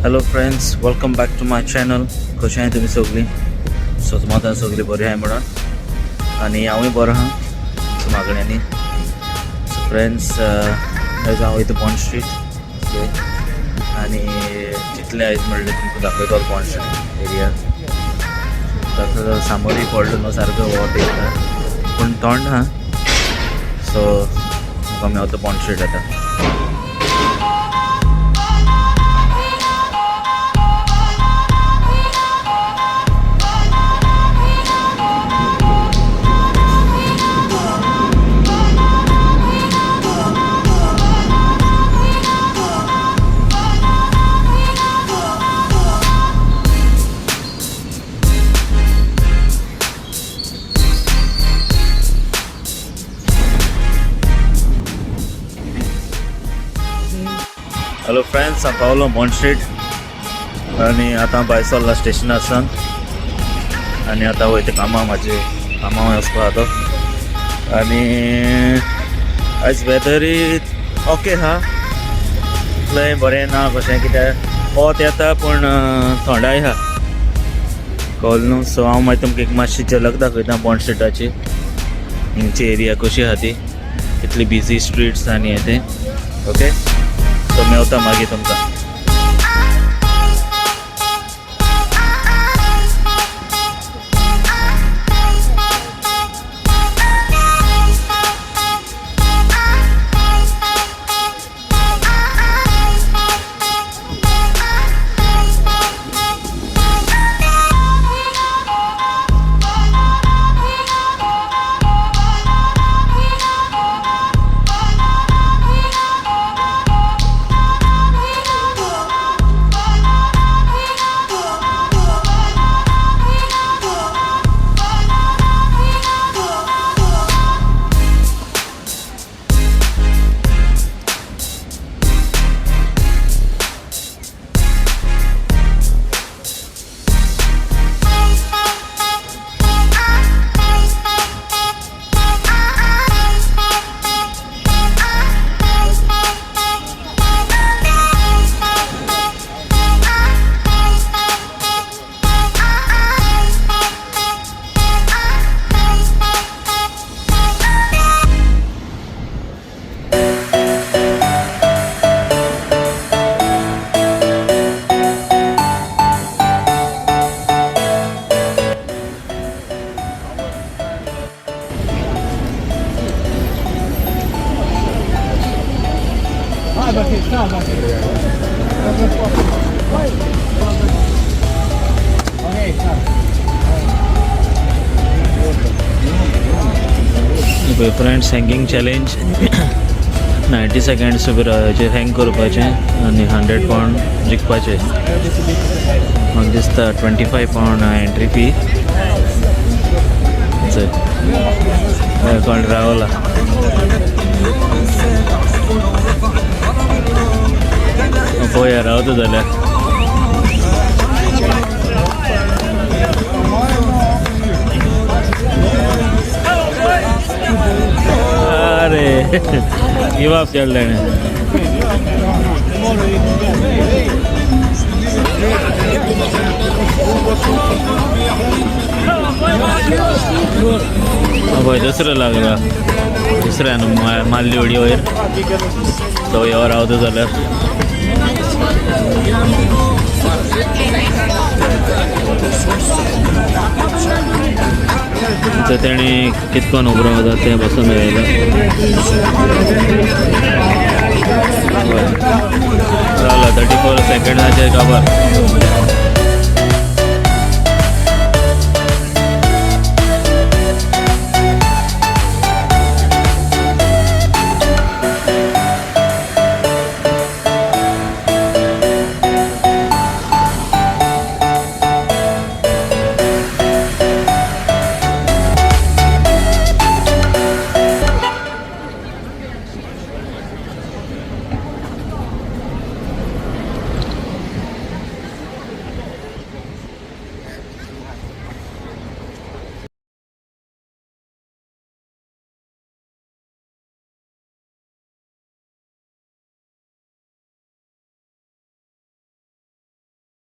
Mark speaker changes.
Speaker 1: Hello friends, welcome back to my channel. कशें आहाय तुमी सगळीं? सो तुमकां सगळीं बरीं आहाय म्हणून आनी हांवूय बरो आहा तुमा कडल्यानी. सो फ्रेंड्स, आयज हांव वयता बॉन्ड स्ट्रीट. ओके, आनी कितलें आयज म्हणलें तुमकां दाखयतलो बॉन्ड स्ट्रीट एरिया. ताचो सामोरूय पडलो न्हू, सारको वोत येता पूण थंड आहा. सो आमी वता बॉन्ड स्ट्रीट आतां. हॅलो फ्रेंड्स, हांव पावलो बॉन्ड स्ट्रीट आनी आतां भायर सरला स्टेशनार सावन आनी आतां वयता कामां, म्हाजे कामां वचपा आतां. आनी आयज वेदरूय ओके आहा, इतलें बरें ना कशें कित्याक वत येता पूण थंडाय आहा, कळ्ळें न्हू. सो हांव मागीर तुमकां एक मातशी झलक दाखयता बॉन्ड स्ट्रिटाची, हिंगची एरिया कशी आहा ती, कितली बिजी स्ट्रीट्स आनी हें तें. ओके, सो मेवता मागीर तुमकां. Friends, hanging challenge, 90 seconds चेर हँग करपाचें आनी 100 पावंड जिखपाचे. म्हाका दिसता 25 pound entry fee. कोण रावला. पळोवया रावता जाल्यार. अरे, गिव अप केलें तेणें. पळय, दुसरो लागला. दुसऱ्यान मारली उडी वयर. तो यो रावता जाल्यार. तर तेणें कितकोन उबरो वता तें बसून येयलें रावला. 34 सेकंडाचेर काबार.